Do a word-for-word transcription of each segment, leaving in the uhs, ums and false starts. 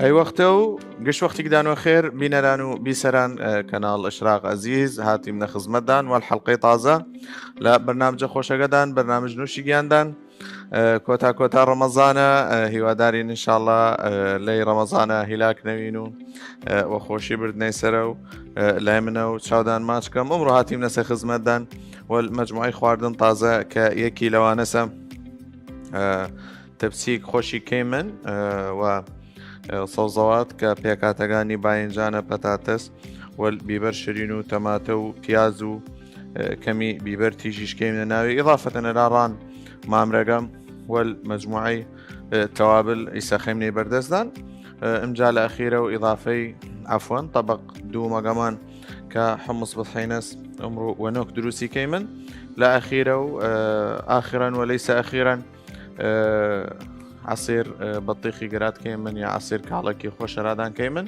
ئەی وەختە و گشت وەختیکدان وە خێر بینەران و بیسەران، ئە، کەناڵ ئشراق عەزیز، هاتیمنە خزمەتدان وەل حەڵقەی تازە لە بەرنامجە خۆشەگەدان، بەرنامج نوشیگیاندان. ئە، کۆتا کۆتا ڕەمەزانە، ئە، هیوادارین انشاءاللە، ئە، لەی ڕەمەزانە هیلاک نەوین و، ئە، وە خۆشی بردنەی سەرە و، ئە، لای منە و چاودان ماچکەم. ئمڕۆ هاتیمنەسە خزمەتدان وەل مەجموعەی خواردن تازە کە یەکی لەوانەسە، ئە، تەپسیک خۆشی کەیمن، ئە، و، ئە، سەوزەوات کە پێکاتەگانی باینجانە، پەتاتەس، وەل بیبەر شرین و تەماتە و پیاز و، ئە، کەمی بیبەر تیژیش کەیمنە ناوی. ئیضافەتەن ئەرا ڕان مامرەگەم وەل مەجموعەی، ئە، تەوابل ئیسە خەیمنەی بەردەسدان. ئە، ئمجا لە ئەخیرە و ئیضافەی، عەفوەن، طەبق دوومەگەمان کە حمص بطحینەس ئمڕوو وە نۆک دروستی کەیمن. لە ئەخیرە و، ئە، ئاخرەن و لەیسە ئەخیرەن، ئە، عەسیر، ئە، بەطیخی گرات کەیمن یا عەسیر کاڵەکی خۆشەرادان کەیمن.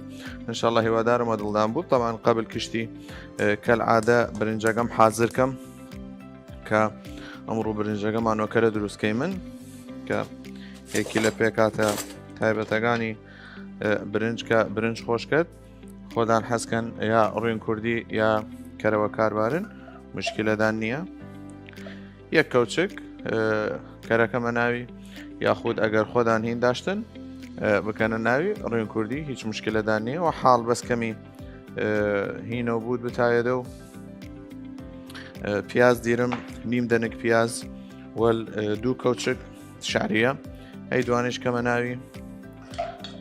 انشاءاللە هیوادارم وە دڵدان بوو. طبعا قبل کشتی، ئە، کەل عادە برنجەگەم حازر کەم کە ئمڕوو برنجەگەمان وە کەرە دروست کەیمن کە یەکی لە پێکاتە تایبەتەگانی، ئە، برنج کە برنج خۆش کەت. خۆدان حەز کەن یا ڕوین کوردی یا کەرەوە کاربارن، مشکلەدان نییە. یەک کەوچک، ئە، کەرەکەمە ناوی، یاخود ئەگەر خۆدان هین داشتن، ئە، بکەنە ناوی ڕوین کوردی، هیچ مشکلەدان نییە. وە حاڵ بەس کەمی، ئە، هینەو بود بتاێدە و، ئە، پیاز دیرم، نیم دەنک پیاز وەل، ئە، دوو کەوچک شعریە. ئەی دوانش کەمە ناوی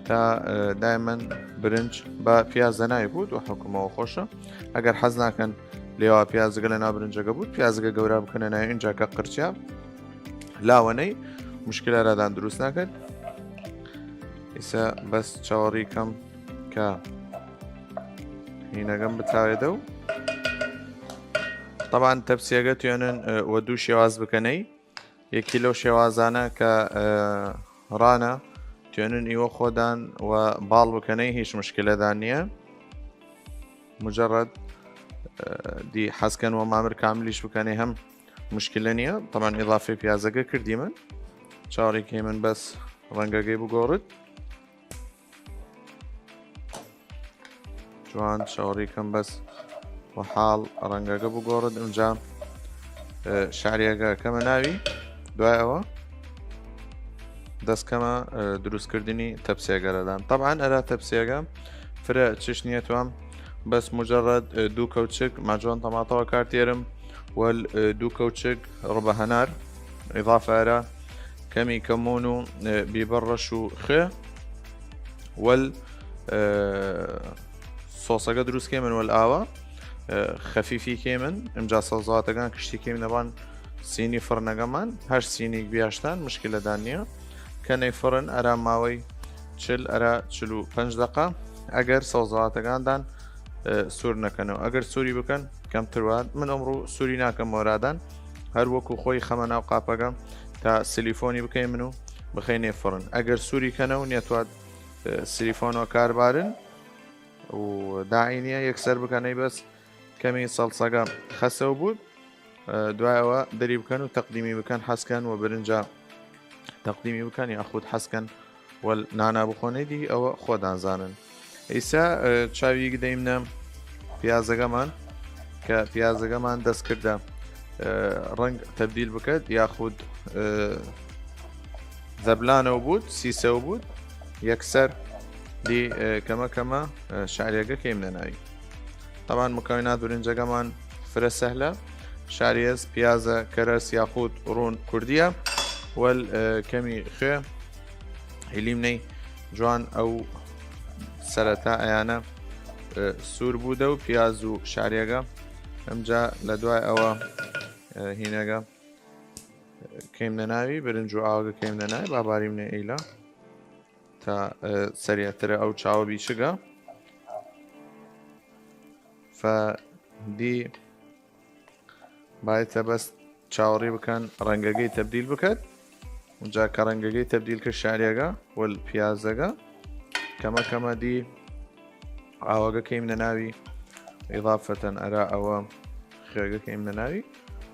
تا، ئە، دایمەن برنج بە پیاز دەناوی بود و حکومەوە خۆشە. ئەگەر حەز ناکەن لێوا پیازگە لە ناو برنجەگە بود، پیازگە گەورا بکەنە ناوی، اینجا کە قرچیا لاوەنەی مشکلە رادان دروست ناکەن. ئیسە بەس چاوەڕی کەم کە هینەگەم بتاوێدە و طبعا تەپسیەگە توێنن، ئە، وە دوو شێواز بکەنەی. یەکی لەو شێوازانە کە، ئە، ڕانە توێنن ئیوە خۆدان و باڵ بکەنەی، هیچ مشکلەدان نییە. مجرد، ئە، دی حەز کەن وە مامر کاملیش بکەنەی هەم مشکلە نییە. طبعا ئیضافەی پیازەگە کردیمن. چاوەڕی کەیمن بەس ڕەنگەگەی بگۆڕد. جوان چاوەڕی کەم بەس وە حاڵ ڕەنگەگە بگۆڕد. ئمجا، ئە، شعریەگە کەمە ناوی. دوای ئەوە دەست کەمە، ئە، دروستکردنی تەپسێگە لەدان. طبعا ئەرا تەپسێگە فرە چش نیەتوام، بەس مجرد، ئە، دوو کەوچک مەجوان تەماتەوە کارتێرم وەل، ئە، دوو کەوچک ڕبە هەنار ئیضافە ئەرا کەمی کەمون و، ئە، بیبەر ڕەش و خێ وەل، ئە، سۆسەگە دروست کەیمن وەل ئاوە، ئە، خەفیفی کەیمن. ئمجا سەوزەواتەگان کشتی کەیم نەبان سینی فڕنەگەمان، هەر سینیک بیاشتان مشکلەدان نییە. کەنەی فڕن ئەرا ماوەی چل ئەرا چل و پەنج دەقە. ئەگەر سەوزەواتەگاندان، ئە، سوور نەکەنەوە، ئەگەر سووری بکەن کەمتر واد. من ئمڕوو سووری ناکەم مۆرادان، هەر وەکو خۆی خەمە ناو قاپەگە تا سلیفۆنی بکەیمن و بخەینێ فڕن. ئەگەر سووری کەنەو نیەتواد، ئە، سلیفۆنەوە کاربارن و داعی نییە یەکسەر بکەنەی، بەس کەمی سەڵسەگە خەسەو بود. ئە، دوایەوە دەری بکەن و تەقدیمی بکەن، حەزکەن وە برنجە تەقدیمی بکەن یاخود حەزکەن وەل نانا بخۆنەی، دی ئەوە خۆدان زانن. ئیسا، ئە، چاویگ دەیمنە پیازەگەمان کە پیازەگەمان دەست کردە، ئە، ڕەنگ تەبدیل بکەت یاخود، ئە، زەبلانەو بود، سیسەو بود، یەکسەر دی، ئە، کەمە کەمە، ئە، شعریەگە کەیمنە ناوی. طبعا مکونات برنجەگەمان فرە سەهلە، شعریەس، پیازە، کەرەس یاخود ڕوون کوردیە وەل، ئە، کەمی خوێ هیلیمنەی جوان ئەو سەرەتا ئەیانە، ئە، سوور بوودە و پیاز و شعریەگە. ئەمجا لە دوای ئەوە، ئە، هینەگە کەیمنە ناوی، برنج و ئاوەگە کەیمنە ناوی، باباریمنە ئیلا تا، ئە، سەریعترە ئەو چاوە بیچگە. فە دی بایتە بەس چاوەڕی بکەن ڕەنگەگەی تەبدیل بکەت. ئمجا کە ڕەنگەگەی تەبدیل کرد شعریەگە وەل پیازەگە کەمە کەمە دی ئاوەگە کەیمنە ناوی، ئیضافەتەن ئەرا ئەوە خوێگە کەیمنە ناوی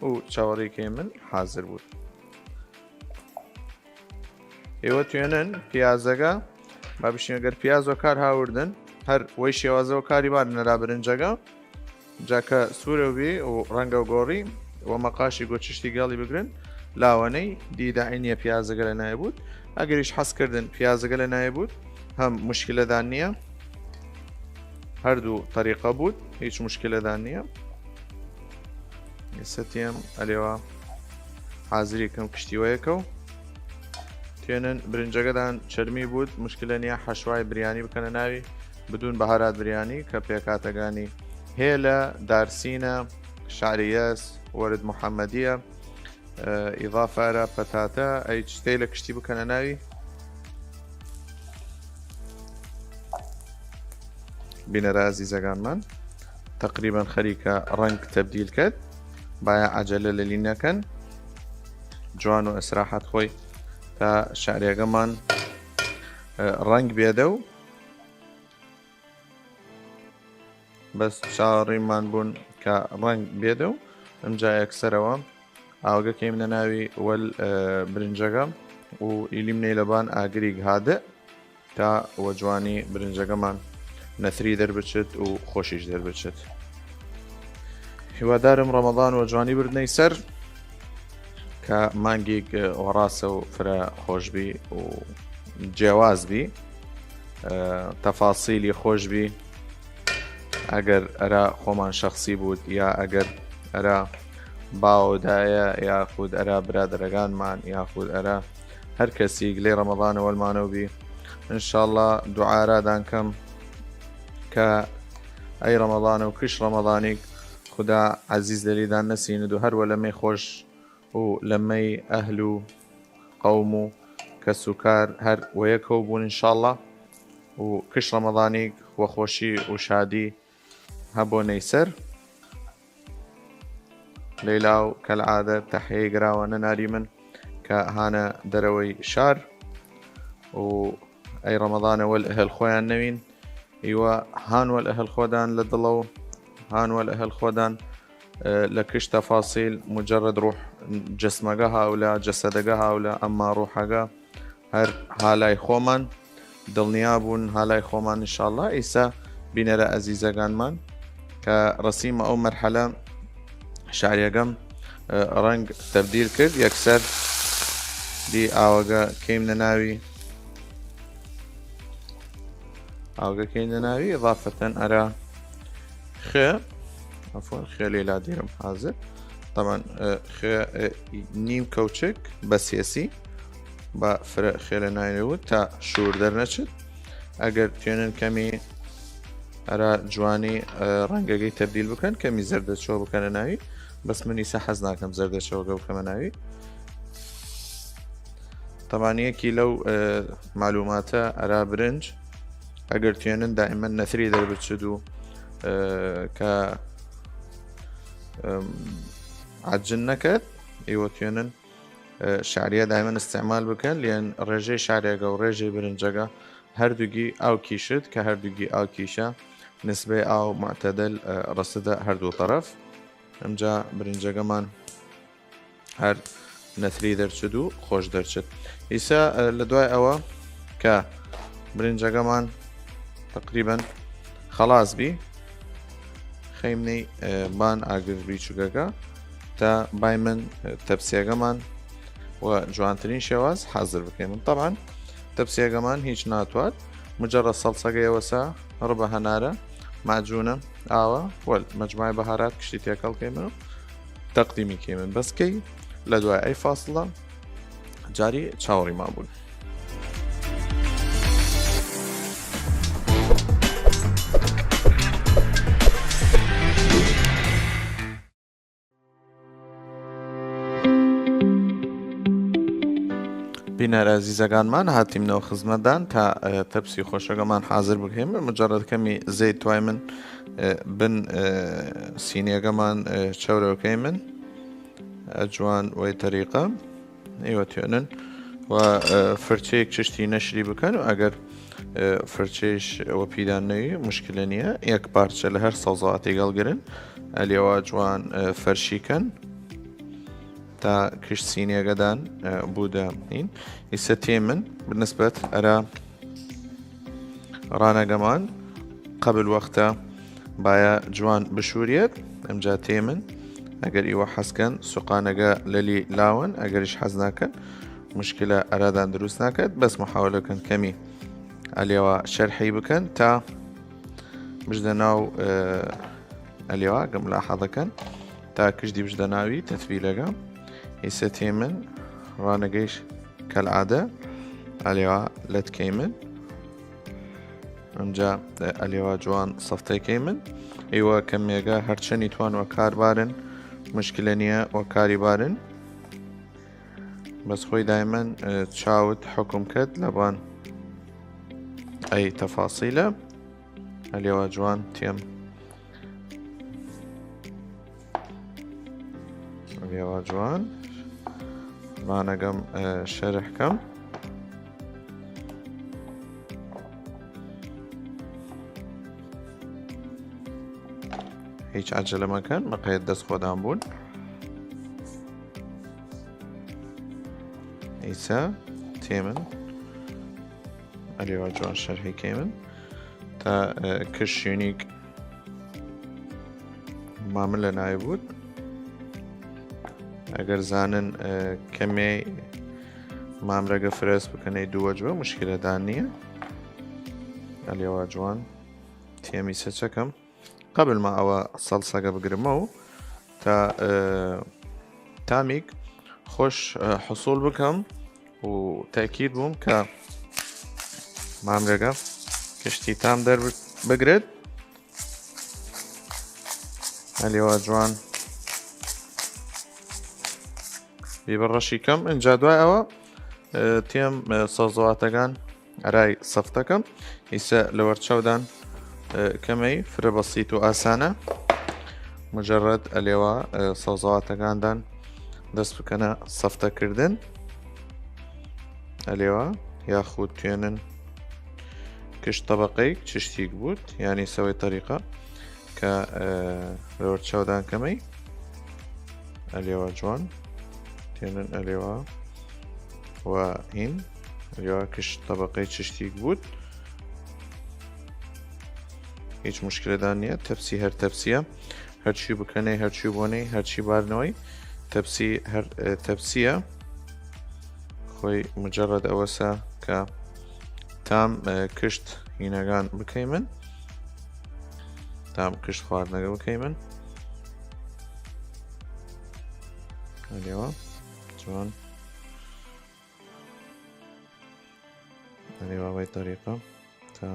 و چاوەڕی کەیمن حازر بود. ئێوە توێنن پیازەگە با بشین ئەگەر پیاز وە کار هاوردن، هەر وەی شێوازەوە کاری بارن ئەرا برنجەگە. جا کە سوورەو بی و ڕەنگەو گۆڕی، و مەقاشیگ و چشتیگ هەڵی بگرن، لاوەنەی دی داعی نیە پیازەگە لە نایە بوود. ئەگەریش حەز کردن پیازەگە لە نایە بوود، هەم مشکلەدان نیە، هەردوو طریقە بوود، هیچ مشکلەدان نیە. ئێسە تێم ئەلێوا حازری کەم کشتی وەیەکەو. تێنن برنجەگەدان چەرمی بوود، مشکلە نیە، حەشوای بریانی بکەنە ناوی، بدون بەهارات بریانی کە پێکاتەگانی هێلە، دارسینە، شعریەس، وەرد محەممەدیە، ئە، ئیضافە ئەرا پەتاتە، ئەی چتەی لە کشتی بکەنە ناوی. بینەرە ئازیزەگانمان، تەقریبەن خەریکە ڕەنگ تەبدیل کەێد، بایە عەجەلە لەلی نەکەن، جوان و ئەسراحەت خۆی تا شعرێگەمان، ئە، ڕەنگ بێدە و بەس چاوەڕیمان بوون کە ڕەنگ بێدە و ئەمجا یەکسەرەوە ئاوگە کەیمنە ناوی وەل، ئە، برنجەگە و ئیلیم نەی لەبان ئاگریگ هادە تا وە جوانی برنجەگەمان نەسری دەربچێت و خۆشیش دەربچێت. هیوادارم ڕەمەضان وە جوانی بردنەی سەر، کە مانگیگ وەڕاسە و فرە خۆش بی و جیاواز بی، ئە، تەفاسیلی خۆش بی. ئەگەر ئەرا خۆمان شەخسی بوود یا ئەگەر ئەرا باوەدایە یاخود ئەرا برادەرەگانمان یاخود ئەرا هەر کەسیگ لەی ڕەمەضانە وەلمانەو بی، انشاءاللە دوعا ئەرادان کەم کە ئەی ڕەمەضانە و کش ڕەمەضانیگ خودا عەزیز لەلیدان نەسیند و هەر وە لەمەی خۆش و لەمەی ئەهل و قەوم و کەس و کار هەر وەیەکەو بوون انشاءاللە و کش ڕەمەضانیگ وە خۆشی و شادی هەبۆنەی سەر. لەیلا و کەلعادە تەحیەی گراوە نەناریمن کە هانە دەرەوەی شار و ئەی ڕەمەضانە وەل ئەهل خۆیان نەوین، ئیوە هان وەل ئەهل خۆدان لە دڵە و هان وەل ئەهل خۆدان، ئە، لە کش تەفاسیل مجرد ڕوح جسمەگە هاولە، جەسەدەگە هاولە، ئەمما ڕوحەگە هەر هالای خۆمان دڵنیا بوون، هالای خۆمان انشاءاللە. ئیسا بینەرە ئەزیزەگانمان کە ڕەسیمە ئەو مەرحەلە شعریەگەم، ئە، ڕەنگ تەبدیل کرد، یەکسەر دی ئاوەگە کەیمنە ناوی، ئاوەگە کەیمنە ناوی، ئضافەتەن ئەرا خێ، عفوا، خێ لەیلا دیرم حازر. طبعا، ئە، خێ، ئە، نیم کەوچک بەسیەسی با فرە خێلە ناینەوە تا شور دەرنەچێت. ئەگەر توێنن کەمی ئەرا جوانی، ئە، ڕەنگەگەی تەبدیل بکەن، کەمی زەردەچەوە بکەنە ناوی، بەس من ئیسە حەز ناکەم زەردەچەوەگە بکەمە ناوی. طبعا یەکی لەو، ئە، معلوماتە ئەرا برنج، ئەگەر توێنن دائما نەتری دەربچد و، ئە، کە، ئەم، عەجن نەکەت، ئیوە توێنن ئە، شعریە دایمەن ئستعمال بکەن، لەن ڕێژەی شعریەگە و ڕێژەی برنجەگە هەردوگی ئاو کیشت، کە هەردوگی ئاو کیشە نسبەی ئاو معتەدەل، ئە، ڕەسدە هەردوو طەرەف. ئەمجا برنجەگەمان هەر نەتری دەرچد و خۆش دەرچد. ئیسە، ئە، لە دوای ئەوە کە برنجەگەمان تەقریبەن خەڵاس بی، خەیمنەی، ئە، بان ئاگر بریچوگەگە تا بایمن، ئە، تەپسیەگەمان وە جوانترین شێواز حازر بکەیمن. طبعا تەپسیەگەمان هیچ ناتوات، مجرد سەڵسەگەی ئەوەسە، ڕبە هەنارە، مەعجونە، ئاوە، وەل مەجموعەی بەهارات کشتی تێکەڵ کەیمن و تەقدیمی کەیمن. بەس کەی لە دوای ئەی فاصلە جاری چاوەڕی ما بوون. بینەر ئازیزەگانمان، هاتیمنەوە خزمەتدان تا، ئە، تەپسی خۆشەگەمان حازر بکەیمن. مجرد کەمی زەیت توایمن، ئە، بن، ئە، سینیەگەمان، ئە، چەورەوەکەیمن. ئە جوان وەی تەریقە ئیوە توێنن و، ئە، فرچەیەک چشتی نەشری بکەن و ئەگەر، ئە، فرچەیش وە پیدان نەوی مشکلە نیە، یەک پارچە لە هەر سەوزەواتێک هەڵگرن، ئەلیەوا جوان، ئە، فەرشی کەن تا کشت سینیەگەدان، ئە، بوودە هین. ئیسە تێمن بنسبەت ئەرا ڕانەگەمان قەبل وەختە بایە جوان بشوریەت. ئەمجا تێمن، ئەگەر ئیوە حەز کەن سوقانەگە لەلی لاوەن، ئەگەریش حەز ناکەن مشکلە ئەرادان دروست ناکەت، بەس محاولە کەن کەمی ئەلیەوە شەرحی بکەن تا بژدە ناو، ئە، ئەلیەوە گەم لاحەزە کەن تا کشتی بژدە ناوی تەتبیلەگە. ئیسە تێمن ڕانەگەیش کەلعادە ئەلیەوە لەت کەیمن. ئەمجا ئەلیەوە جوان سەفتەی کەیمن. ئیوە کەمێگە هەرچەنی توان وە کار بارن، مشکلە نییە وە کاری بارن. بەس خۆی دایمەن، ئە، چاوت حکم کەت لەبان ئەی تەفاسیلە. ئەلیەوە جوان تێم. ئەلیەوە جوان. مانەگەم، ئە، شەرح کەم. هیچ عەجەلە مەکەن، مەقەیەت دەست خۆدان بوون. ئیسە تێمن. ئەلیەوە جوان شەرحی کەیمن تا، ئە، کش شوینیگ ماملە نای بوود. ئەگەر زانن، ئە، کەمێ مامرەگە فرەس بکەنەی دووە جوە مشکلە دان نییە. ئەلیەوە جوان تێمی سەچەکەم. قەبل ما ئەوە سەڵسەگە بگرمەو تا، ئە، تامیگ خۆش، ئە، حصول بکەم و تەکید بووم کە مامرەگە کشتی تام دەر بگرێت. ئەلیەوە جوان بی بە ڕەشی کەم. ئینجا دوای ئەوە، ئە، تێم، ئە، سەوزەواتەگان ئەرای سەفتەکەم. ئیسە لەوەرچەودان، ئە، کەمەی فرە بەسیت و ئاسانە. مجرد ئەلیەوە، ئە، سەوزەواتەگاندان دەست بکەنە سەفتەکردن. ئەلیەوە یاخود توێنن کشت طبقەیگ چشتیگ بوود، یعنی سەوەی طریقە کە، ئە، لەوەرچەودان کەمەی. ئەلیەوە جوان تێنن ئەلیەوە و هین ئەلیەوە کشت طبقەی چشتیگ بوود. هیچ مشکلەدان نییە، تەپسی هەر تەپسیە، هەرچی بکەنەی، هەرچی بۆنەی، هەرچی بارنەوەی، تەپسی هەر، ئە، تەپسیە. خۆی مجرد ئەوەسە کە تام، ئە، کشت هینەگان بکەیمن، تام کشت خواردنەگە بکەیمن. ئەلیەوە جوان. ئەلیەوە بەی طریقە تا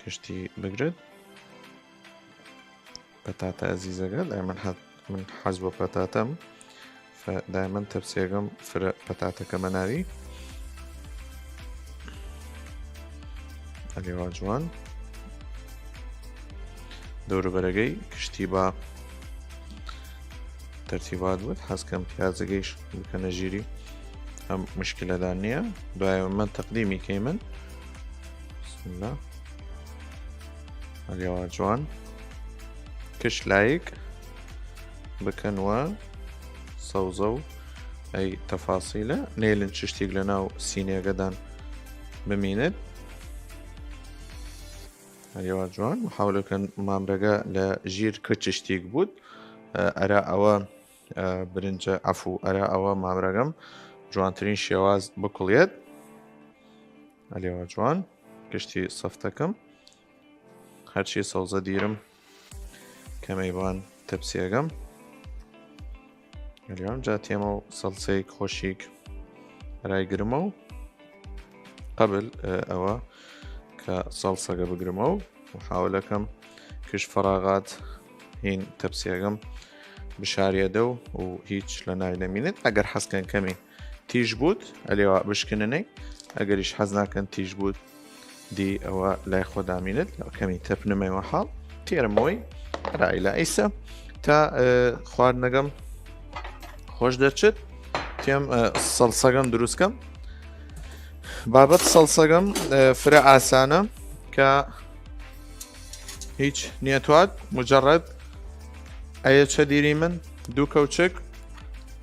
کشتی بگرێت. پەتاتە ئەزیزەگە، دایمەن حەز، من حەز بۆ پەتاتەم، فە دایمەن تەپسیەگەم فرە پەتاتەکەمە ناوی. ئەلیەوە جوان دەوروبەرەگەی کشتی با تەرتیبات بوود. حەز کەم پیازەگەیش بکەنە ژیری، ئەم مشکلەدان نییە. دوایە من تەقدیمی کەیمن. بسم اللە. ئەلیەوە جوان کش لایک بکەن وە سەوزە و ئەی تەفاسیلە، نێلن چشتیگ لە ناو سینێگەدان بمینێت. ئەلیەوە جوان محاولە کەن مامرەگە لە ژیر کە چشتیگ بوود، ئە، ئەرا ئەوە، ئە، برنجە، عەفو، ئەرا ئەوە مامرەگەم جوانترین شێواز بکوڵیەت. ئەلیەوە جوان کشتی سەفتەکەم. هەرچی سەوزە دیرم کەمەی بان تەپسیەگەم. ئەلیەوە جا تێمە و سەڵسەیگ خۆشیگ ئەرای گرمە و قەبل، ئە، ئەوە کە سەڵسەگە بگرمە و محاولە کەم کش فەراغات هین تەپسیەگەم بشاریەدەو و هیچ لە ناوی نەمینێت. ئەگەر حەز کەن کەمی تیژ بوود، ئەلیەوە بشکننەی، ئەگەریش حەز ناکەن تیژ بوود، دی ئەوە لای خۆ دامینێت، کەمی تەپنمەی وەحاڵ تێرمەوەی ئەرا ئیلا ئیسە تا، ئە، خواردنەگەم خۆش دەرچێت. تێم، ئە، سەڵسەگەم دروست کەم. بابەت سەڵسەگەم، ئە، فرە ئاسانە کە هیچ نیەتواد، مجرد ئەیە چە دیری من دوو کەوچک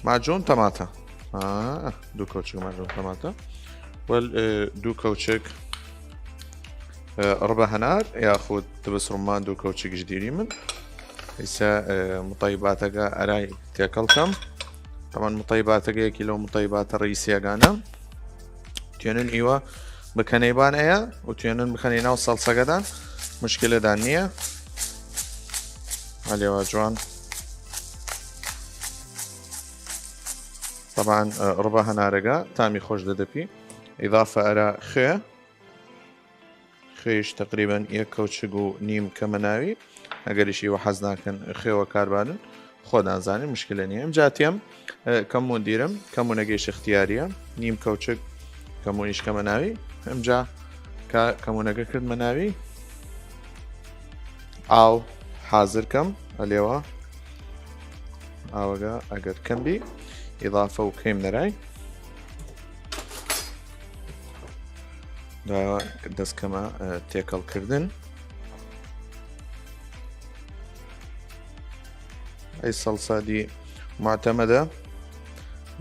ماجون تەماتە. ئا، دوو کەوچک ماجون تەماتە. وەل، ئە، دوو کەوچک، ڕبە هەنار یاخود دبس ڕوماند و کەوچکیش دیریمن. ئیسە مطیباتەگە ئەرای تێکەڵ کەم. طبعا مطیباتەگە یەکی لەو مطیباتە ڕئیسیەگانە. توێنن ئیوە بکەنەی بان ئەیە و توێنن بکەنەی ناو سەڵسەگەدان، مشکلەدان نییە. ئەلێوا جوان. طبعا ڕبە هەنارەگە تامی خۆش دەدەپی. ئیضافە ئەرا خوێ. خوێش تقریبا یەک کەوچک و نیم کەمە ناوی. ئەگەریش ئیوە حەز ناکەن خوێوە کار بانن، خۆدان زانین، مشکلە نییە. ئمجا تێم کەمون دیرم، کەمونەگەیش اختیاریە، نیم کەوچک کەمونیش کەمە ناوی. ئمجا کە کەمونەگە کردمە ناوی، ئاو حازر کەم. ئەلێوا ئاوەگە ئەگەر کەم بی، ئیضافە و کەیم نەرای. دا دەست کەمە تێکەڵ کردن. ئەی سەڵسە دی معتەمەدە،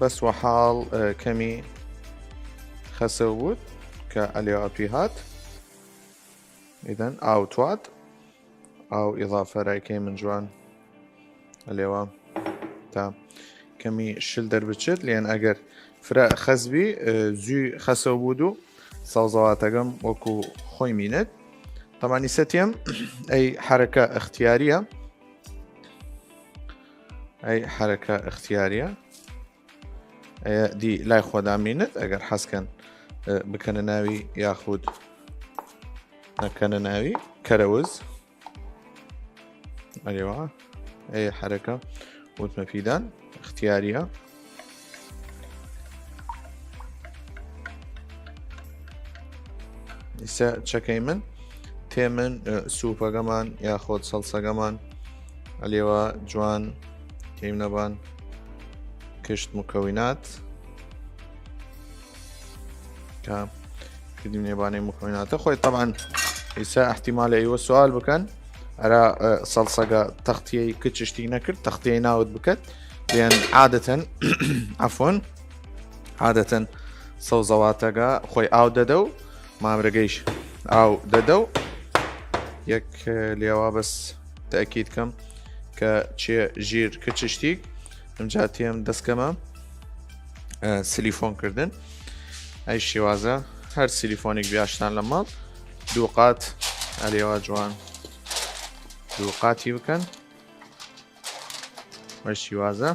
بەس وە حاڵ کەمی خەسەو بوود کە ئەلێوا پی هات. ئیدەن ئاو توات، ئاو ئیضافە رای کەیمن جوان. ئەلێوا تا کەمی شل دەربچێت، لێن ئەگەر فرە خەس بی زوی خەسەو بوود و سەوزەواتەگەم وەکو خۆی مینێت. طبعا ئیسە تێم ئەی حەرەکە اختیاریە. ئەی حەرەکە اختیاریە. ئەیە دی لای خۆدا مینت، ئەگەر حەز کەن بکەنە ناوی یاخود نەکەنە ناوی کەرەوز. ئەرێوا ئەی حەرەکە وتمە پیدان اختیاریە. ئیسە چەکەی من تێ من سوپەگەمان یاخود سەڵسەگەمان ئەلێوا جوان تێم نەبان کشت مکەوینات کە کردیم نێبانەی مکەویناتە خۆی. طبعا ئیسا احتیمالە ئیوە سوال بکەن ئەرا سەڵسەگە تەختیەی کچشتی نەکرد، تەختیەی ناوت بکەت. لێن عادەتەن عفۆن عادەتەن سەوزەواتەگە خۆی ئاو دەدە و مامرەگەیش ئاو دەدە و یەک لێوا بەس تەکید کەم کە چێ ژیر کچشتیک. ئمجا تێم دەستکەمە سلیفۆن کردن. ئەی شێوازە هەر سلیفۆنیک بیاشتان لە ماڵ دوو قات ئەلێوا جوان دوو قاتی بکەن. ئەی شێوازە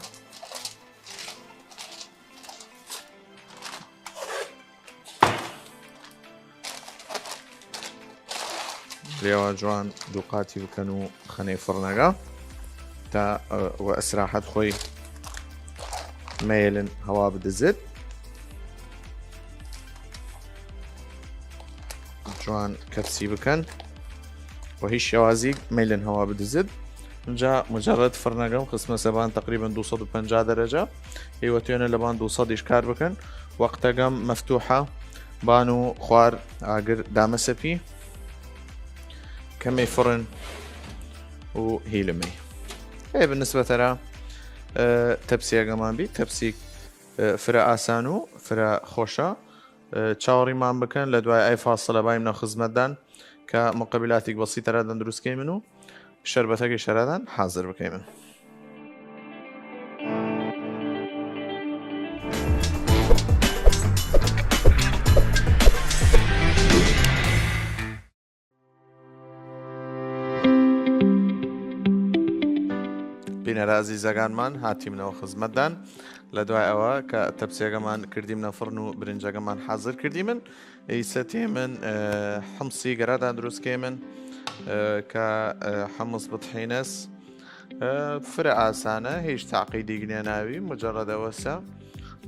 لێوا جوان دوو قاتی بکەن و خەنەی فڕنەگە تا وە ئەسراحەت خۆی مەیلن هەوا بدزێت. جوان کەپسی بکەن و هیچ شێوازیک مەیلن هەوا بدزێت. ئمجا مجرد فڕنەگەم خسمە سەبان تقریبا دوو سەد و پەنجا دەرەجە. ئێوە توێنە لەبان دوو سەد ئیش کار بکەن. وەختەگەم مەفتوحە بان و خوار ئاگر دامەسەپی کەمەی فڕن و هیلمەی ئێ بنسبەتەرە تەپسیەگەمان بی تەپسیک فرە ئاسان و فرە خۆشە. چاوەڕیمان بکەن لە دوای ئەی فاصلە بایم نە خزمەتدان کە مقبلاتیک بەسیتەرە دەن دروستکەی من و شەربەتەکەی شەرادان حازر بکەی من. بینەرە ئەزیزەگانمان هاتیمنەوە خزمەتدان لە دوای ئەوە کە تەپسیەگەمان کردیمنە فڕن و برنجەگەمان حازر کردیمن. ئیسە تێمن حمسی گەرادان دروستکەیمن کە حمس بطحینەس فرە ئاسانە هیچ تعقیدیگ نێناوی مجرد ئەوەسە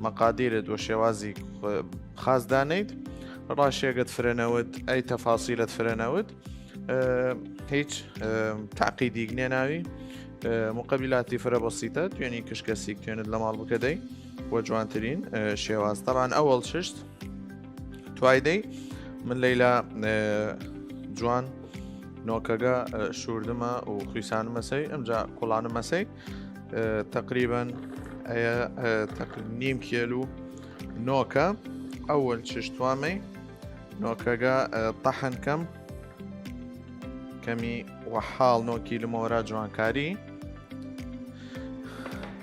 مەقادیرت وە شێوازی خاس دانەیت. ڕاشێگەت فرەنەوت ئەی تەفاسیلت فرەنەوت هیچ تعقیدیگ نێناوی. مقبلاتی فرە بەسیتە توێنی کشکەسیک توێنت لە ماڵ بکەدەی وە جوانترین شێواز. طبعا ئەوەڵ ششت توایدەی من لەیلا جوان نۆکەگە شوردمە و خویسانمەسەی ئەمجا کوڵانمەسەی تقریبا ئەیە نیم کێل و نۆکە. ئەوەل چشتوامەی نۆکەگە تەحن کەم کەمی وە حاڵ نۆکی لمۆرە جوانکاری.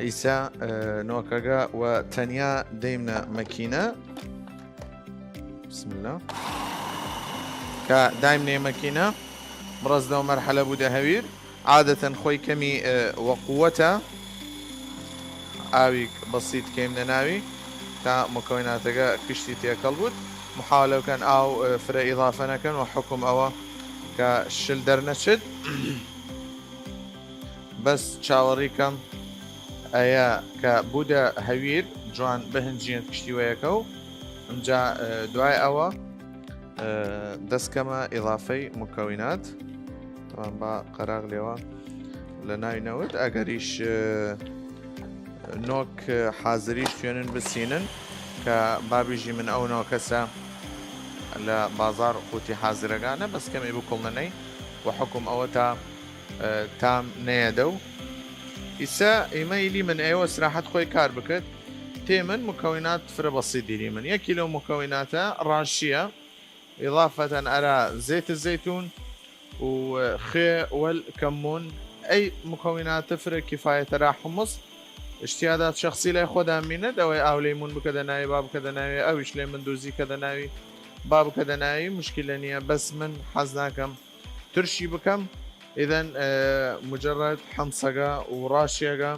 ئیسە، ئە، نۆکەگە وە تەنیا دەیمنە مەکینە. بسم اللە. کە دایمنێ مەکینە، بڕەز لەو مەرحەلە بوودە هەویر. عادەتەن خۆی کەمی، ئە، وە قووەتە. ئاویگ بەسیت کەیمنە ناوی تا مکەوناتەگە کشتی تێکەڵ بوود. محاولە بکەن ئاو، ئە، فرە ئیضافە نەکەن و حکم ئەوە کە شل دەرنەچێت. بەس چاوەڕی کەم ئەیە کە بوودە هەویر جوان بهنجیەن کشتی وەیەکە و ئمجا، ئە، دوای ئەوە، ئە، دەسکەمە ئیضافەی مکەونات. تەمام با قەراغ لێوە لە ناوی نەوت. ئەگەریش، ئە، نۆک، ئە، حازریش توێنن بسینن کە بابیژی من ئەو نۆکەسە لە بازار قوتی حازرەگانە، بەس کەمی بکوڵنەنەی و حکم ئەوە تا، ئە، تام نەیەدە و ئیسە ئیمە ئیلی من ئێوە سراحەت خۆی کار بکەت. تێ من مکەونات فرە بەسیت دیری من. یەکی لەو مکەوناتە ڕاشیە. ئیضافەتەن ئەرا زەیت زەیتون و خێ وەل کەمون. ئەی مکەوناتە فرە کیفایەتە ئەرا حمص. اشتیادات شخصی لای خۆدان مینەت، ئەوەی ئاو لەیمون بکەدە ناوی، با بکەدە ناوی، ئەویش لەیمون دوزی کەدە ناوی، با بکەدە ناوی، مشکلە نییە، بەس من حەز ناکەم ترشی بکەم. ئیدەن، ئە، مجرد حمصەگە و ڕاشیەگە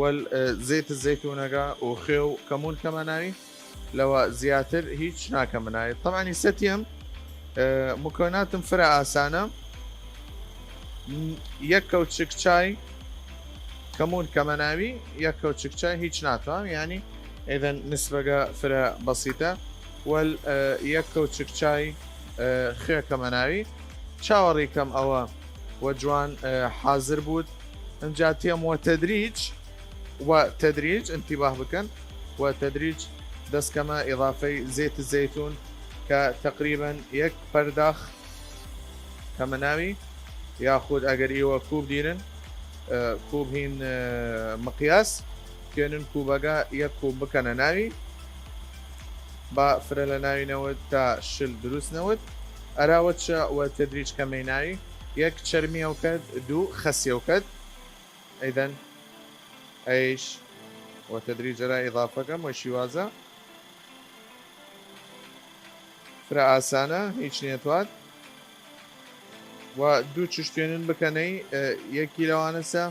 وەل، ئە، زەیت زەیتونەگە و خێ و کەمون کەمە ناوی. لەوە زیاتر هیچ ناکەمە ناوی. طبعا ئیسە تیەم، ئە، مکەوناتم فرە ئاسانە. یەک کەوچک چای کەمون کەمە ناوی، یەک کەوچک چای هیچ ناتوام، یعنی ئیدەن نسبەگە فرە بەسیتە. وەل، ئە، یەک کەوچک چای، ئە، خێ کەمە ناوی. چاوەڕی کەم ئەوە وە جوان، ئە، حازر بوود. ئمجا تێم وە تەدریج، وە تەدریج، انتباه بکەن، وە تەدریج دەسکەمە ئیضافەی زەیت زەیتون کە تەقریبەن یەک پەرداخ کەمە ناوی، یاخود ئەگەر ئیوە کوب دیرن، ئە، کوب هین، ئە، مقیاس، کێنن کوبەگە یەک کوب بکەنە ناوی، با فرە لە ناوی نەوت تا شل دروست نەوت. ئەراوەت چە وە تەدریج کەمەی ناوی، یەک چەرمیەو کەد، دوو خەسیەو کەد. ئەیدەن ئەیش وە تەدریج ئەرا ئیضافەکەم وە شیوازە. فرە ئاسانە، هیچ نیەتواد. و دوو چشت توێنن بکەنەی، ئە، یەکی لەوانەسە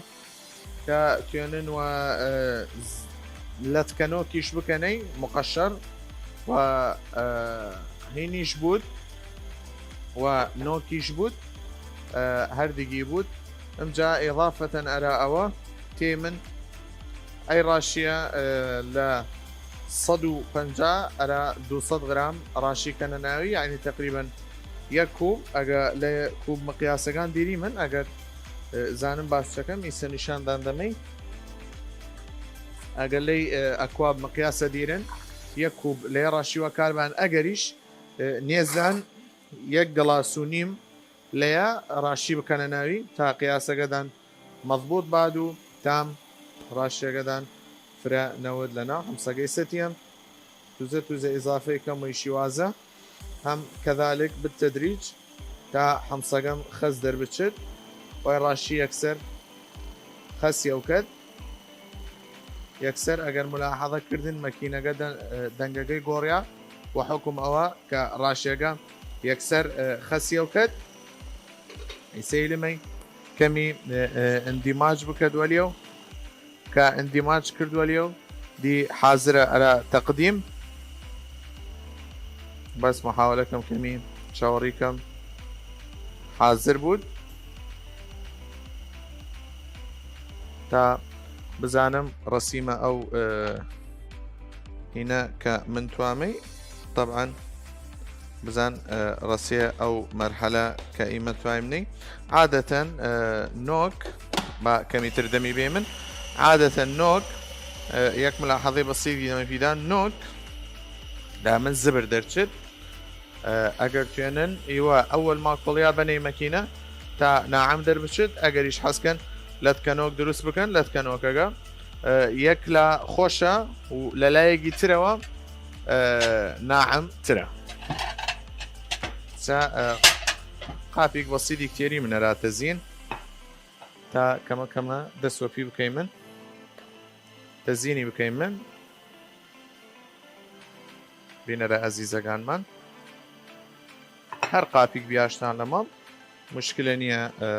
کە توێنن و، ئە، ز-، لەتکەنۆکیش بکەنەی مقەشەر و، ئە، هینیش بوود و نۆکیش بوود، ئە، هەردگی بوود. ئمجا ئیضافەتەن ئەرا ئەوە تێ من ئەی ڕاشیە، ئە، لە سەد و پەنجا ئەرا دوو سەد غرام ڕاشی کەنە ناوی، یعنی تەقریبەن یەک کوب، ئەگە لە کوب مقیاسەگان دیری من، ئەگەر، ئە، زانم باس چەکەم، ئیسە نیشاندان دەمەی. ئەگەر لەی، ئە، ئەکواب مقیاسە دیرن، یەک کوب لەی ڕاشی وە کاربان، ئەگەریش، ئە، نێزان یەک گڵاس و نیم لەیە ڕاشی بکەنە ناوی تا قیاسەگەدان مەضبوط باد و تام ڕاشیەگەدان فرە نەود لە ناو حمسەگەی ستیەم. توزە توزە ئیضافەی کەم و شیوازە هەم کەذالک بالتدریج تا حمسەگەم خەس دەربچێت وای ڕاشی یەکسەر خەسیەو کەد. یەکسەر ئەگەر ملاحەزە کردن مەکینەگە دە-، دەنگەگەی گۆڕیا وە حکم ئەوە کە ڕاشیەگە یەکسەر، ئە، خەسیەو کەد. ئیسەیلمەی کەمی، ئە، ئە، ئندیماج بکەد وەلیەو. کە ئندیماج کرد وەلیەو دی حازرە ئەرا تەقدیم. بەس محاولە کەم کەمی چاوەڕی کەم حازر بوود تا بزانم ڕەسیمە ئەو، ئە، هینە کە من توامەی. طبعا بزان، ئە، ڕەسیە ئەو مەرحەلە کە ئیمە توایم نەی. عادەتەن، ئە، نۆک با کەمیتر دەمی بێمن. عادەتەن نۆک، ئە، یەک ملاحەزەی بەسیدی دەمە پیدان نۆک دامن زبر دەرچێت. ئە، ئەگەر توێنن ئیوە ئەوەل ماکۆڵیا بەنەی مەکینە تا ناعەم دەربچێت، ئەگەریش حەزکەن لەتکەنۆک دروست بکەن، لەتکەنۆکەگە، ئە، یەک لا خۆشە و لە لایەکی ترەوە، ئە، ناعەم ترە. سا-، ئە، قاپیگ بەسیدیگ تیەریمن ئەرا تەزین تا کەمە کەمە دەس وەپی بکەیمن، تەزینی بکەیمن. بینەرە ئەزیزەگانمان، هەر قاپیگ بیاشتان لەمەڵ، مشکلە نییە، ئە،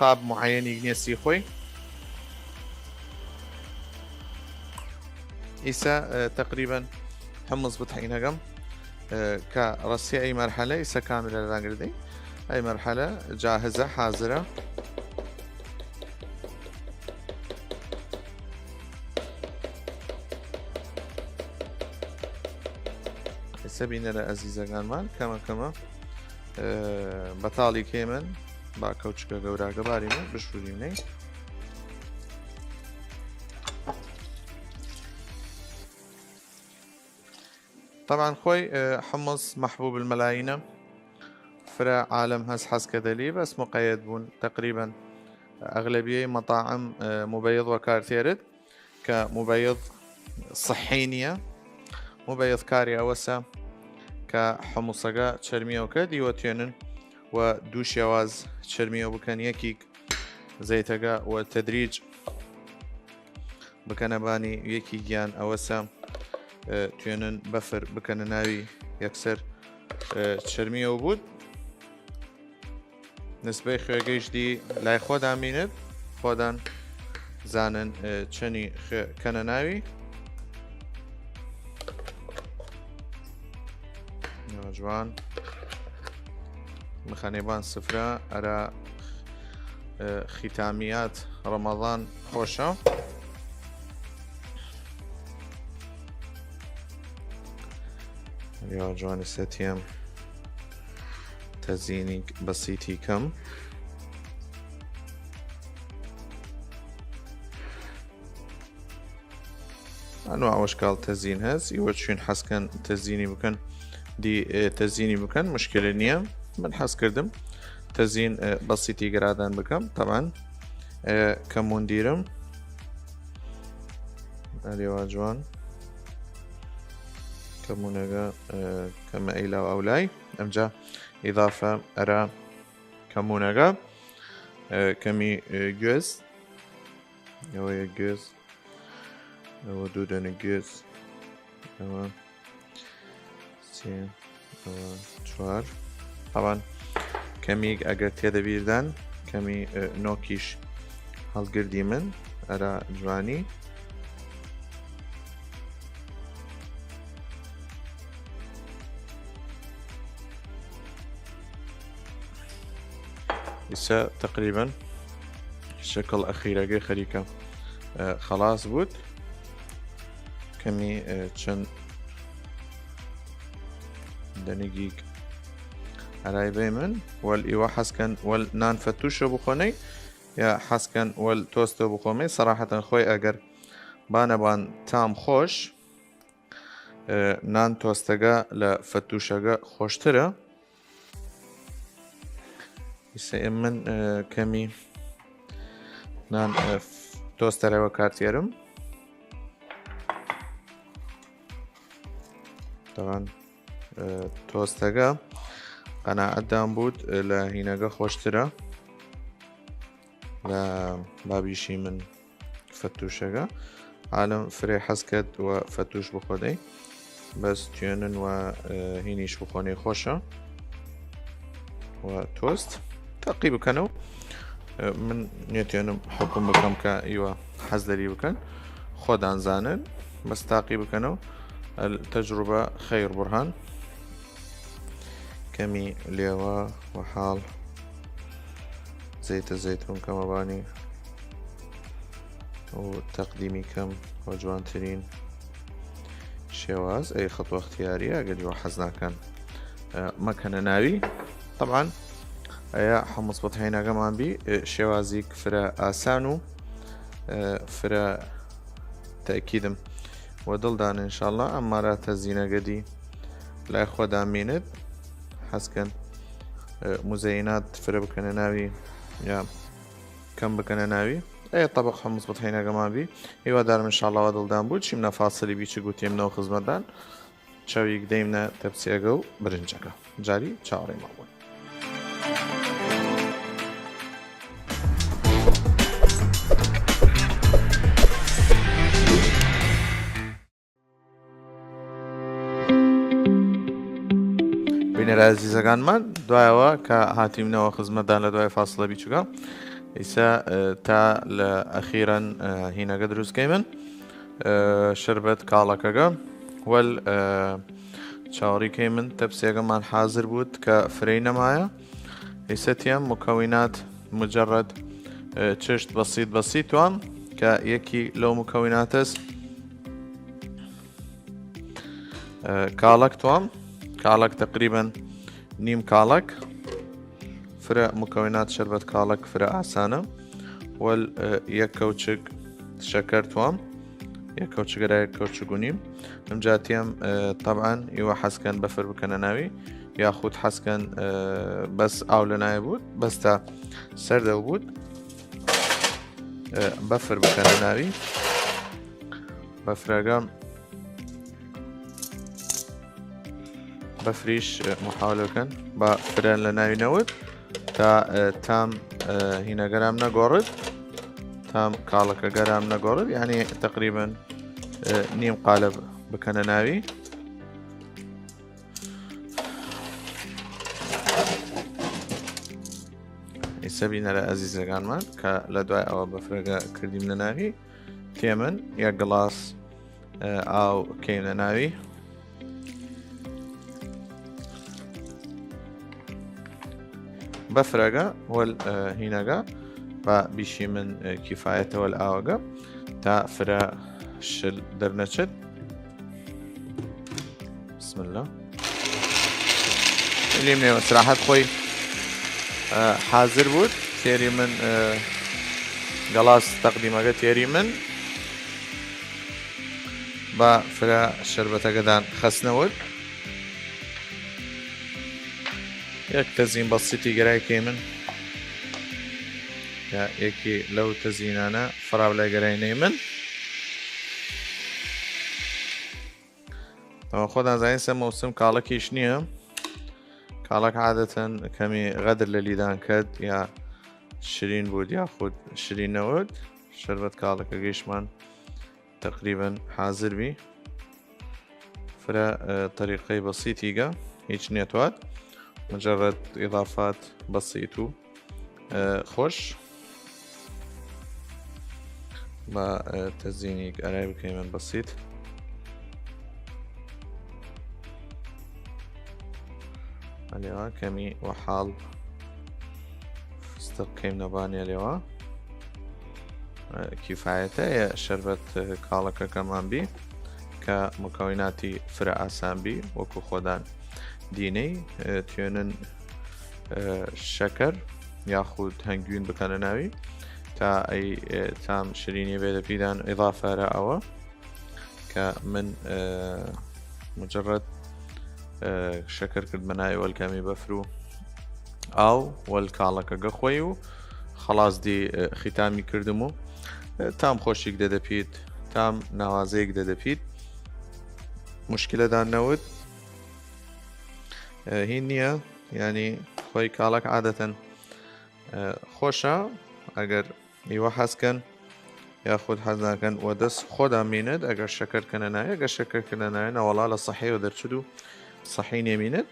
قاب معەیەنیگ نیە سی خۆی. ئیسە، ئە، تەقریبەن حمص بتحینەگەم، ئە، کە رەسی ئەی مەرحەلە، ئیسە کاملە لەنگردەی ئەی مەرحەلە جاهزە، حازرە. ئێسە بینەرە ئەزیزەگانمان کەمە کەمە، ئە، بەتاڵی کەیمن با کەوچکە گەوراگە باریمن بشوریمنەی. طبعا خۆی، ئە، حمص محبوب الملايين، فرە عالم هەس حەز کەێدەلی، بەس مقەیەد بوون تەقریبەن ئەغلەبیەی مەتاعم، ئە، مبەیض وەکار تێرد. کە مبەیض صحی نییە. مبەیض کاری ئەوەسە کە حمصەگە چەرمیەو کەێد، ئیوە توێنن و دوو شێواز چەرمیەو بکەن، یەکیگ زەیتەگە وە تەدریج بکەنە بانی، یەکیگیان ئەوەسە، ئە، توێنن بەفر بکەنە ناوی یەکسەر، ئە، چەرمیەو بوود. نسبەی خوێگەیش دی لای خۆدان بینێد، خۆدان زانن، ئە، چەنی خوێ کەنە ناوی. جوان. مخەنێ بان سفرە ئەرا، ئە، ختامیات رەمەضان خۆشە. یا جوانی ستیم تەزینیگ بەسیتی کەم. ئەنواع وەشکاڵ تەزین هەس، ئیوە چوین حەز کەن تەزینی بکەن، دی، ئێ، تەزینی بکەن، مشکلە نییە. من حەز کردم تەزین، ئێ، بەسیتی گرادان بکەم. طبعا، ئێ، کەمون دیرم. ئەرێوا جوان. کەمونەگە، ئێ، کەمە ئەیلا و ئەولای. ئەمجا ئیضافە ئەرا کەمونەگە، ئێ، کەمی، ئێ، گوێز. ئەوە یەک گوێز. ئەوە دوو دەنە گوێز. ئەوە سێ. ئەوە چوار. طبعا کەمیگ ئەگەر تێدە بیردان، کەمی، ئێ، نۆکیش هەڵگردی من ئەرا جوانی. ئیسە تەقریبەن شەکڵ ئەخیرەگەی خەریکە، ئێ، خەڵاس بوود. کەمی، ئێ، چەن دەنگیگ ئەرای بەیمن. وەل ئیوە حەز کەن وەل نان فەتووشە بخۆنەی، یا حەز کەن وەل تۆستە بخۆمەی. سەراحەتەن خۆی ئەگەر بانە بان تام خۆش، ئێ، نان تۆستەگە لە فەتووشەگە خۆشترە. ئیسە ئێ من، ئێ، کەمی نان، ئێ، ف-، تۆستەرەوە کارتێرم. طبعا، ئێ، تۆستەگە قەناعەتدان بوود، ئێ، لە هینەگە خۆشترە لە بابیشی من. فەتووشەگە عالم فرێ حەز کەێد وە فەتووش بخۆدەی، بەس توێنن وە، ئێ، هینیش بخۆنەی خۆشە وە تۆست تاقی بکەنەو. ئێ، من نێتوێنم حکم بکەم کە ئیوە حەز دەری بکەن، خۆدان زانن، بەس تاقی بکەنەو. التجربة خير برهان. کەمی لێوە وە حاڵ زەیتە زەیتون کەمە بانی و تەقدیمی کەم وە جوانترین شێواز. ئەی خەتوە اختیاریە، ئەگەر یوە حەز ناکەن، ئە، مەکەنە ناوی. طبعا ئەیە حمص بەتحینەگەمان بی، ئێ، شێوازیگ فرە ئاسان و، ئێ، فرە تەکیدم وە دڵدان انشاءالله. ئەم مارە تەزینەگە دی لای خۆدان مینت حەز کەن، ئێ، مزینات فرە بکەنە ناوی یا کەم بکەنە ناوی. ئەیە طبق حمص بەتحینەگەمان بی. هیوادارم انشاءالله وە دڵدان بوود. چیمنە فاصلی بی چ گوتیم نەو خزمەتدان. چاویگ دەیمنە تەپسیەگە و برنجەگە. جاری چاوەڕێمان بوون. ئەزیزەگانمان، دوایەوە کە هاتیمنەوە خزمەتدان لە دوای فاصلە بیچووگە، ئیسە، ئە، تا لە ئەخیرەن، ئە، هینەگە دروست کەیمن، ئە، شەربەت کاڵەکەگە وەل، ئە، چاوەڕی کەیمن تەپسیەگەمان حازر بوود کە فرەی نەمایە. ئیسە تیەم مکەوینات مجرد، ئە، چشت بەسیت بەسیت توام کە یەکی لەو مکەویناتەس ئە، کاڵەک توام، کاڵەک تەقریبەن نیم کاڵەک، فرە مکەوینات شەربەت کاڵەک فرە ئاسانە، وەل، ئە، یەک کەوچک شەکەر توام، یەک کەوچک ئەرا یەک کەوچک و نیم. ئمجا تیەم، ئە، طبعاً ئیوە حەزکەن بەفر بکەنە ناوی، یاخود حەزکەن، ئە، بەس ئاو لە ناوی بوود، بەس تا سەردەو بوود، ئە، بەفر بکەنە ناوی. بەفرەگە بەفریش، ئە، محاولە بکەن با فرە لە ناوی نەود تا، ئە، تام، ئە، هینەگەرام نەگۆڕد، تام کاڵەکەگەرام نەگۆڕد، یعنی تقریباً، ئە، نیم قالب بکەنە ناوی. ئیسە بینەرە ئەزیزەگانمان کە لە دوای ئەوە بەفرەگە کردیم لە ناوی، تێمن یەک گڵاس، ئە، ئاو کەیمنە ناوی. بەفرەگە وەل، ئە، هینەگە با بیشی من، ئە، کیفایەتە وەل ئاوەگە تا فرە شل دەرنەچێت. بسم الله. لیم نێوە سراحەت خۆی، ئە، حازر بوود. تێری من، ئە، گەڵاس تەقدیمەگە تێری من. با فرە شەربەتەگەدان خەسنەوەد. یەک تەزین بەسیتی گەرای کەی من. یا یەکی لەو تەزینانە فراولای گەرای نەی من. ئەوە خۆدان زانین سە مەوسم کاڵەکیش نییە. کاڵەک عادەتەن کەمی غەدر لە لیدان کەد یا شرین بوود یا خود شرین نەوەد. شەربەت کاڵەکەگەیشمان تقریباً حازر بی. فرە، ئە، طریقەی بەسیتیگە، هیچ نێتواد، مجرد اضافات بەسیت و، ئە، خوش. با، ئە، تەزینیگ ئەرای بکەیمن بەسیت. ئەلێوا کەمی وە حاڵ فستق کەیم نەبانێ لێوا. ئە، کیفایەتە یە شەربەت، ئە، کاڵەکەکەمان بی کە مکەویناتی فرە ئاسان بی وەکو خۆدان دینەی، ئە، توێنن، ئە، شەکەر یاخود هەنگوین بکەنە ناوی تا ئەی، ئە، تام شرینی بێدە پیدان اضافە ئەرا ئەوە کە من، ئە، مجرد، ئە، شەکەر کردمە ناوی وەل کەمی بەفر و ئاو وەل کاڵەکەگە خوەی و خەڵاس دی، ئە، ختامی کردم و، ئە، تام خۆشیگ دەدەپیت، تام ناوازەیگ دەدەپیت. مشکلەدان نەود، ئە، هین نییە، یعنی خوەی کاڵەک عادەتەن، ئە، خوەشە ئەگەر ئیوە حەز کەن یاخود حەز ناکەن وە دەس خۆدا مینێد. ئەگەر شەکەر کەنە ناوی، ئەگەر شەکەر کەنە ناوی نەوەڵا لە سەحیەوە دەرچد و سەحی نێمینێد.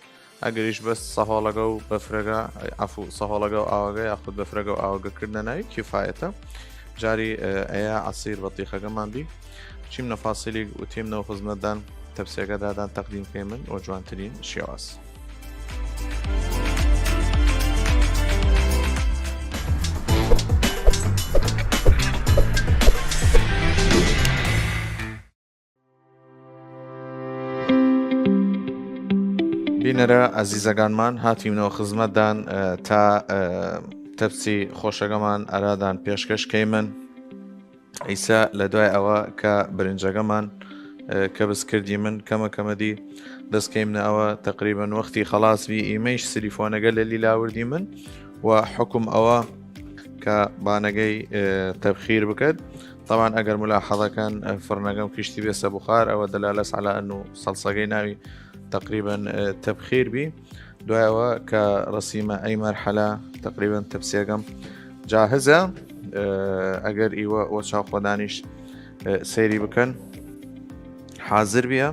ئەگەریش بەس سەهۆڵەگە و بەفرەگە، عەفو، سەهۆڵەگە و ئاوەگە یاخود بەفرەگە و ئاوەگە کردنە ناوی کیفایەتە. جاری، ئە، ئەیە عەسیر بەتیخەگەمان بی. چیم نەفاسیلیگ و تیم نەو خزمەتدان تەپسیەگە دادان تەقدیم کەیمن وە جوانترین شێواز. بینەرە ئەزیزەگانمان، هاتیمنەوە خزمەتدان، ئە، تا، ئە، تەپسی خۆشەگەمان ئەرادان پێشکەش کەیمن. ئیسە لە دوای ئەوە کە برنجەگەمان، ئە، کەبس کردیمن کەمە کەمە دی دەس کەیمنە ئەوە تقریباً وەختی خەڵاس بی ئیمەیش سلیفۆنەگە لە لیلا وردیمن و حکم ئەوە کە بانەگەی، ئە، تەبخیر بکەد. طبعاً ئەگەر ملاحظە کەن، ئە، فرنەگەم کیشتی بێسە بخار، ئەوە دلالەس عەلا ئەنو سەڵسەگەی ناوی تقریباً، ئە، تەبخیر بی. دوایەوە کە رەسیمە ئەی مەرحەلە تقریباً تەپسیەگەم جاهزە. ئە، ئەگەر ئیوە وە چاو خۆدانیش، ئە، سەیری بکەن حازر بیە.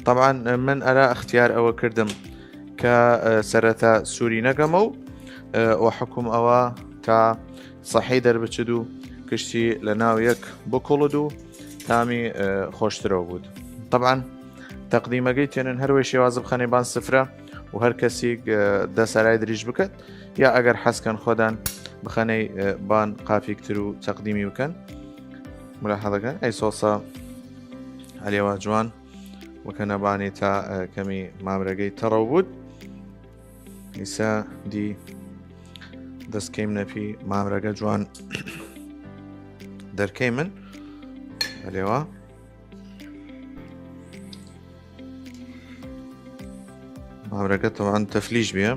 طبعاً من ئەرا ئەختیار ئەوە کردم ک، کە، ئە، سەرەتا سووری نەکەمە و، ئە، وە حکوم ئەوە تا سەحی دەربچد و کشتی لە ناو یەک بکوڵد و تامی، ئە، خۆشترەو بود. طبعاً تەقدیمەگەی تێنن هەر وەی شێواز بخەنەی بان سفرە و هەر کەسیگ، ئە، دەس ئەرای دریژ بکەد، یا ئەگەر حەز کەن خوەدان بخەنەی، ئە، بان قاپیگتر و تەقدیمی بکەن. ملاحەزە کەن ئەی سۆسە ئەلێوا جوان بکەنە بانی تا، ئە، کەمی مامرەگەی تەڕەو بود. ئیسە دی دەس کەیمنە پی مامرەگە جوان دەرکەیمن ئەلێوا. مامرەگە تەوان تەفلیش بیە،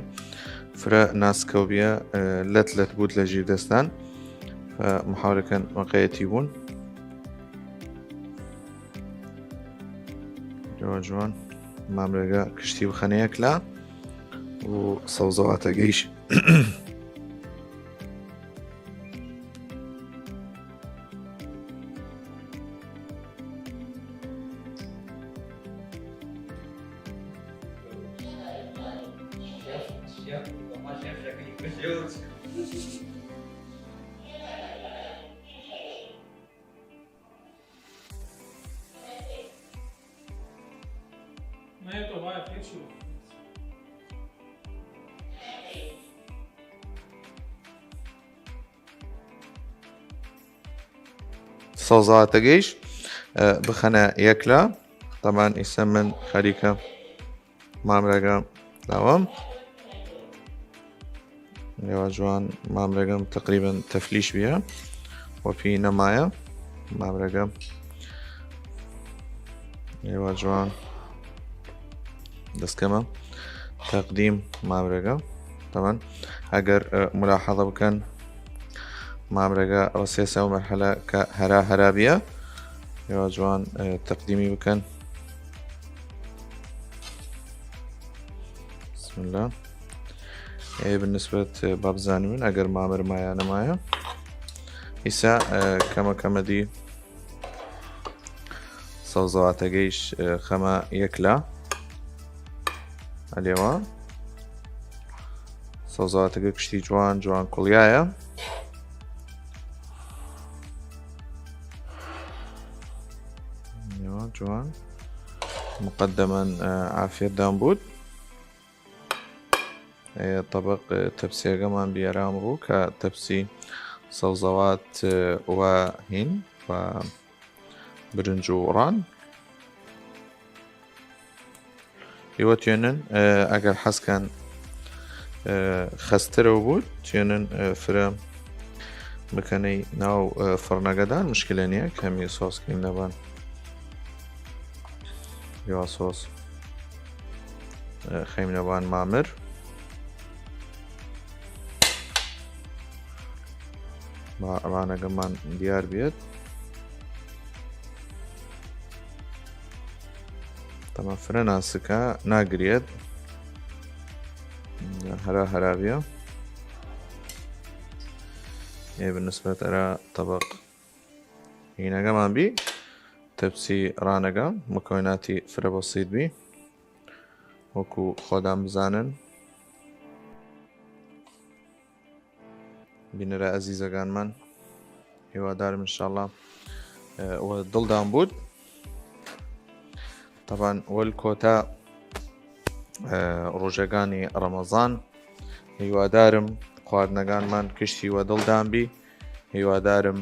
فرە ناسکەو بیە، ئە، لەت لەت بود لە ژیر دەستان. فە محاولەکەن وەقەیەتی بوون. جوان جوان مامرەگە کشتی بخەنە یەکلا و سەوزەواتەگەیش. سەوزەواتەگەیش، ئە، بخەنە یەکلا. تەمان ئیسە من خەریکە مامرەگە داوام. ئەلێوا جوان مامرەگەم تەقریبەن تەفلیش بیە، وەپی نەمایە مامرەگە. ئەلێوا جوان دەسکەمە تەقدیم مامرەگە. تەمان ئەگەر، ئە، ملاحەزە بکەن مامرەگە رەسێسە و مەرحەلە کە هەرا هەرا بیە. ئەلێوا جوان، ئە، تەقدیمی بکەن. بسم الله. ئێ، بنسبەت، ئە، بابزانیمن ئەگەر مامر مایە نەمایە. ئیسە، ئە، کەمە کەمە دی سەوزەواتەگەیش، ئە، خەمە یەکلا. ئەلێوا سەوزەواتەگە کشتی جوان جوان کوڵیایە. ئەلێوا جوان مقدمەن، ئە، عافیەتدان بود. ئێ، طبق، ئێ، تەپسیەگەمان بیەرام ڕوو کە تەپسی سەوزەوات، ئێ، وە هین و برنج و ڕان. ئیوە توێنن، ئێ، ئەگەر حەز کەن، ئێ، خەسترەو بود، توێنن، ئێ، فرە بکەنەی ناو، ئێ، فڕنەگەدان، مشکلە نیە، کەمی سۆس کەیم نەبان. یا سۆس، ئێ، خەیم نەبان مامر. با ڕانەگەمان دیار بێت. تەمە فرە ناسکە ناگرێت. هەرا هەرا بیە. ئێ بنسبەت ئەرا طبق هینەگەمان بی. تەپسی ڕانەگە مکۆیناتی فرە بەسیت بی. وەکو خۆدان بزانن. بینەرە ئەزیزەگانمان، هیوادارم انشاءالله، ئێ، وە دڵدان بود. طبعاً وەل کۆتا، ئێ، ڕۆژەگانی ڕەمەزان، هیوادارم خواردنەگانمان کشتی وە دڵدان بی. هیوادارم،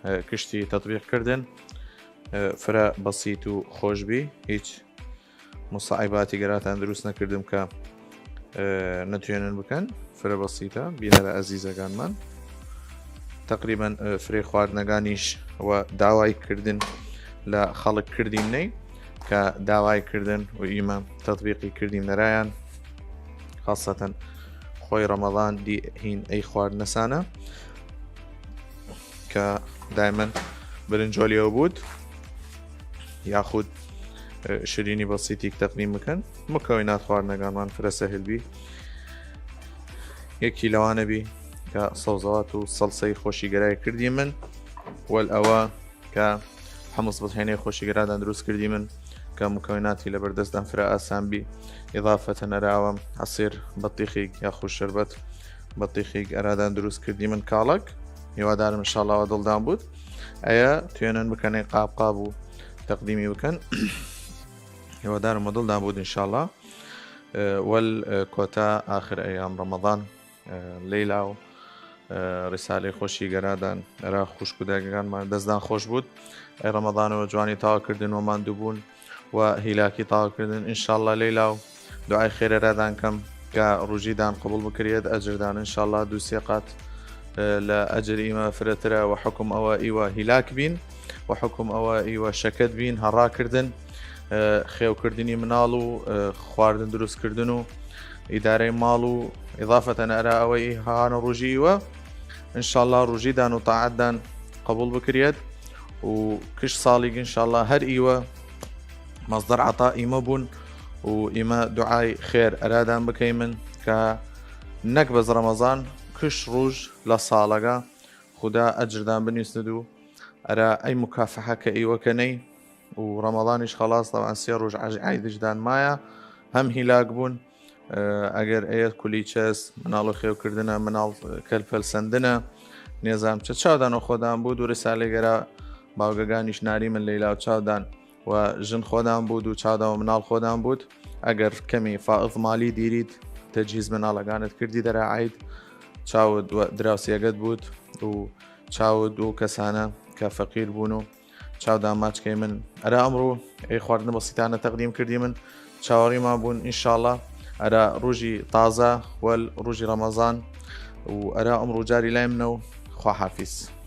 ئێ، کشتی تەطبیق کردن، ئێ، فرە بەسیت و خۆش بی. هیچ مصعباتی گەراتان دروست نەکردم کە، ئێ، نەتوێنن بکەن. فرە بەسیتە، بینەرە ئەزیزەگانمان. تقریباً، ئێ، فرەی خواردنەگانیش وە داوای کردن لە خەڵک کردیم نەی کە داوای کردن و ئیمە تەطبیقی کردیم نەرایان. خاصەتەن خۆی ڕەمەزان دی هین ئەی خواردنەسانە کە دایمەن برنجۆلیەوە بود یاخود، ئێ، شیرینی بەسیتیک تەقدیم بکەن. مکەوەی نات خواردنەگانمان فرە سەهل بی. یەکی لەوانە بی کە سەوزەوات و سەڵسەی خۆشیگەرای کردی من وەل ئەوە کە حمص بەتحینەی خۆشیگەرادان دروست کردی من کە مکەوناتی لە بەردەستدان فرە ئاسان بی. ئضافەتەن ئەراوەم عەسیر بەتیخیگ یا خو شەربەت بەتیخیگ ئەرادان دروست کردیمن کاڵەک. هیوادارم انشاءالله وە دڵدان بود ئەیە توێنن بکەنەی قاب قاب و تەقدیمی بکەن. هیوادارم وە دڵدان بود انشاءالله. ئە، وەل، ئە، کۆتا ئاخر ئەیام رەمەضان، ئە، لەیلا و، ئە، ڕسالەی خۆشی گەرادان ئەرا خوشک و دایکەکانمان دەستدان خۆش بود. ئەی رەمەضانەوە جوانی تاوا کردن وە ماندوو بوون و هیلاکی تاوا کردن انشاءالله لەیلا و دوعای خێر ئەرادان کەم کە ڕوژیدان قبول بکریەت ئەجردان انشاءالله دوو سێ قات، ئە، لە ئەجر ئیمە فرەترە وە حکم ئەوە ئیوە هیلاک بین وە حکم ئەوە ئیوە شەکەت بین هەڕا کردن، ئە، خێوکردنی مناڵ و، ئە، خواردن دروست کردن و ئیدارەی ماڵ و ئضافەتەن ئەرا ئەوەی هانە ڕوژی ئیوە انشاءالله ڕوژیدان و تاعەتدان قبول بکریەت و کش ساڵیگ انشاءالله هەر ئیوە مەزدەر عەتا ئیمە بون و ئیمە دوعای خێر ئەرادان بکەیمن کە نەک بەس رەمەزان کش ڕوژ لە ساڵەگە خودا ئەجردان بنویسد و ئەرا ئەی مکافحە کە ئیوە کەنەی و رەمەضانیش خەڵاس طبعا سێ ڕوژ عەج-، عەیدشدان مایە هەم هیلاک بون. ئە، ئەگەر ئەیە کولیچەس مناڵ و خێوکردنە مناڵ کەلپەلسەندنە نێزام چە چاودان و خۆدان بود و رسالەی گەرا باوگەگانیش ناری من لەیلا و چاودان و ژن خۆدان بود و چاودان و مناڵ خۆدان بود. ئەگەر کەمی فائض مالی دیرید تەجهیز مناڵەگانت کردی دەرا عەید چاود و دراوسیەگەت بود و چاود و کەسانە کە فەقیر بون و چاودان ماچکەی من ئەرا ئەمڕوو ئەی خواردنە بەسیتانە تەقدیم کردی من چاوەڕیمان بون انشاءالله ئەرا ڕوژی تازە وەل ڕوژی رەمەزان و ئەرا ئەمڕوو جاری لای منە و خواحافیز.